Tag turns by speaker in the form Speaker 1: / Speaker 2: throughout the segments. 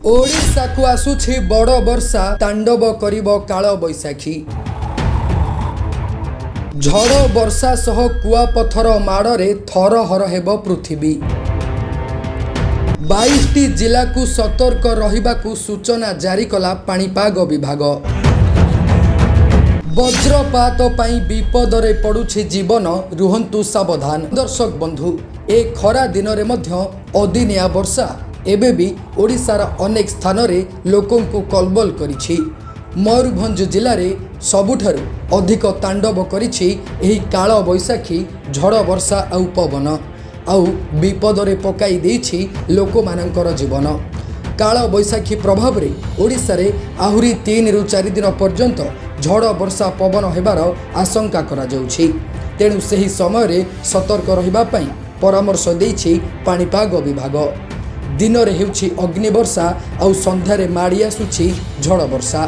Speaker 1: ଓଡ଼ିଶାକୁ ଆସୁଛି ବଡ଼ ବର୍ଷା, ତାଣ୍ଡବ କରିବ କାଳବୈଶାଖୀ। ଝଡ଼ ବର୍ଷା ସହ କୁଆପଥର ମାଡ଼ରେ ଥରହର ହେବ ପୃଥିବୀ। 22ଟି ଜିଲ୍ଲାକୁ ସତର୍କ ରହିବାକୁ ସୂଚନା ଜାରି କଲା ପାଣିପାଗ ବିଭାଗ। ବଜ୍ରପାତ ପାଇଁ ବିପଦରେ ପଡୁଛି ଜୀବନ, ରୁହନ୍ତୁ ସାବଧାନ। ଦର୍ଶକ ବନ୍ଧୁ, ଏ ଖରା ଦିନରେ ମଧ୍ୟ ଅଦିନିଆ ବର୍ଷା ଏବେ ବି ଓଡ଼ିଶାର ଅନେକ ସ୍ଥାନରେ ଲୋକଙ୍କୁ କଲବଲ କରିଛି। ମୟୂରଭଞ୍ଜ ଜିଲ୍ଲାରେ ସବୁଠାରୁ ଅଧିକ ତାଣ୍ଡବ କରିଛି ଏହି କାଳବୈଶାଖୀ ଝଡ଼ ବର୍ଷା ଆଉ ପବନ, ଆଉ ବିପଦରେ ପକାଇ ଦେଇଛି ଲୋକମାନଙ୍କର ଜୀବନ। କାଳବୈଶାଖୀ ପ୍ରଭାବରେ ଓଡ଼ିଶାରେ ଆହୁରି 3ରୁ 4 ଦିନ ପର୍ଯ୍ୟନ୍ତ ଝଡ଼ ବର୍ଷା ପବନ ହେବାର ଆଶଙ୍କା କରାଯାଉଛି। ତେଣୁ ସେହି ସମୟରେ ସତର୍କ ରହିବା ପାଇଁ ପରାମର୍ଶ ଦେଇଛି ପାଣିପାଗ ବିଭାଗ। ଦିନରେ ହେଉଛି ଅଗ୍ନିବର୍ଷା ଆଉ ସନ୍ଧ୍ୟାରେ ମାଡ଼ି ଆସୁଛି ଝଡ଼ ବର୍ଷା।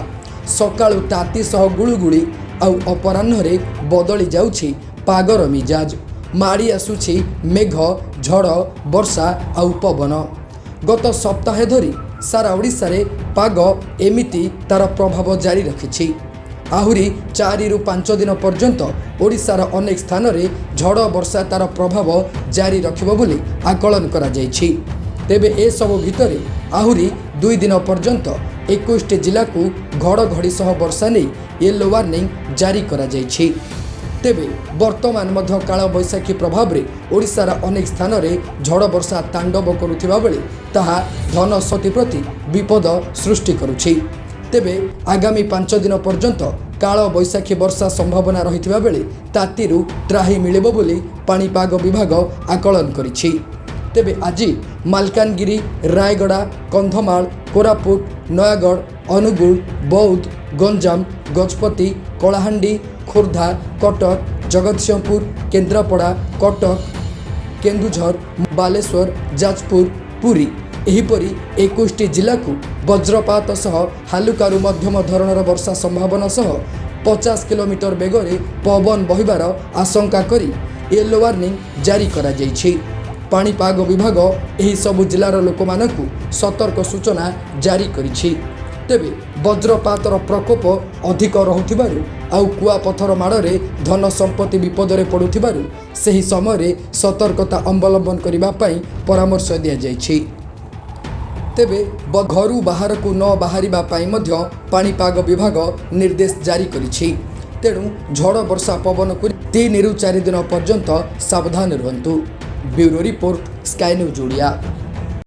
Speaker 1: ସକାଳୁ ତାତି ସହ ଗୁଳୁଗୁଳି ଆଉ ଅପରାହ୍ନରେ ବଦଳି ଯାଉଛି ପାଗର ମିଜାଜ। ମାଡ଼ି ଆସୁଛି ମେଘ, ଝଡ଼ ବର୍ଷା ଆଉ ପବନ। ଗତ ସପ୍ତାହେ ଧରି ସାରା ଓଡ଼ିଶାରେ ପାଗ ଏମିତି ତାର ପ୍ରଭାବ ଜାରି ରଖିଛି। ଆହୁରି 4ରୁ 5 ଦିନ ପର୍ଯ୍ୟନ୍ତ ଓଡ଼ିଶାର ଅନେକ ସ୍ଥାନରେ ଝଡ଼ ବର୍ଷା ତାର ପ୍ରଭାବ ଜାରି ରଖିବ ବୋଲି ଆକଳନ କରାଯାଇଛି। ତେବେ ଏସବୁ ଭିତରେ ଆହୁରି 2 ଦିନ ପର୍ଯ୍ୟନ୍ତ 21ଟି ଜିଲ୍ଲାକୁ ଘଡ଼ଘଡ଼ି ସହ ବର୍ଷା ନେଇ ୟେଲୋ ୱାର୍ଣ୍ଣିଂ ଜାରି କରାଯାଇଛି। ତେବେ ବର୍ତ୍ତମାନ ମଧ୍ୟ କାଳବୈଶାଖୀ ପ୍ରଭାବରେ ଓଡ଼ିଶାର ଅନେକ ସ୍ଥାନରେ ଝଡ଼ ବର୍ଷା ତାଣ୍ଡବ କରୁଥିବା ବେଳେ ତାହା ଧନ ସମ୍ପତ୍ତି ପ୍ରତି ବିପଦ ସୃଷ୍ଟି କରୁଛି। ତେବେ ଆଗାମୀ 5 ଦିନ ପର୍ଯ୍ୟନ୍ତ କାଳବୈଶାଖୀ ବର୍ଷା ସମ୍ଭାବନା ରହିଥିବା ବେଳେ ତାତିରୁ ତ୍ରାହି ମିଳିବ ବୋଲି ପାଣିପାଗ ବିଭାଗ ଆକଳନ କରିଛି। ତେବେ ଆଜି ମାଲକାନଗିରି, ରାୟଗଡ଼ା, କନ୍ଧମାଳ, କୋରାପୁଟ, ନୟାଗଡ଼, ଅନୁଗୁଳ, ବୌଦ୍ଧ, ଗଞ୍ଜାମ, ଗଜପତି, କଳାହାଣ୍ଡି, ଖୋର୍ଦ୍ଧା, କଟକ, ଜଗତସିଂହପୁର, କେନ୍ଦ୍ରାପଡ଼ା, କଟକ, କେନ୍ଦୁଝର, ବାଲେଶ୍ୱର, ଯାଜପୁର, ପୁରୀ ଏହିପରି 21ଟି ଜିଲ୍ଲାକୁ ବଜ୍ରପାତ ସହ ହାଲୁକାରୁ ମଧ୍ୟମ ଧରଣର ବର୍ଷା ସମ୍ଭାବନା ସହ 50 କିଲୋମିଟର ବେଗରେ ପବନ ବହିବାର ଆଶଙ୍କା କରି ୟେଲୋ ୱାର୍ଣ୍ଣିଂ ଜାରି କରାଯାଇଛି। ପାଣିପାଗ ବିଭାଗ ଏହି ସବୁ ଜିଲ୍ଲାର ଲୋକମାନଙ୍କୁ ସତର୍କ ସୂଚନା ଜାରି କରିଛି। ତେବେ ବଜ୍ରପାତର ପ୍ରକୋପ ଅଧିକ ରହୁଥିବାରୁ ଆଉ କୁଆପଥର ମାଡ଼ରେ ଧନ ସମ୍ପତ୍ତି ବିପଦରେ ପଡ଼ୁଥିବାରୁ ସେହି ସମୟରେ ସତର୍କତା ଅବଲମ୍ବନ କରିବା ପାଇଁ ପରାମର୍ଶ ଦିଆଯାଇଛି। ତେବେ ଘରୁ ବାହାରକୁ ନ ବାହାରିବା ପାଇଁ ମଧ୍ୟ ପାଣିପାଗ ବିଭାଗ ନିର୍ଦ୍ଦେଶ ଜାରି କରିଛି। ତେଣୁ ଝଡ଼ ବର୍ଷା ପବନକୁ 3ରୁ 4 ଦିନ ପର୍ଯ୍ୟନ୍ତ ସାବଧାନ ରୁହନ୍ତୁ। Bureau report, sky news Odia.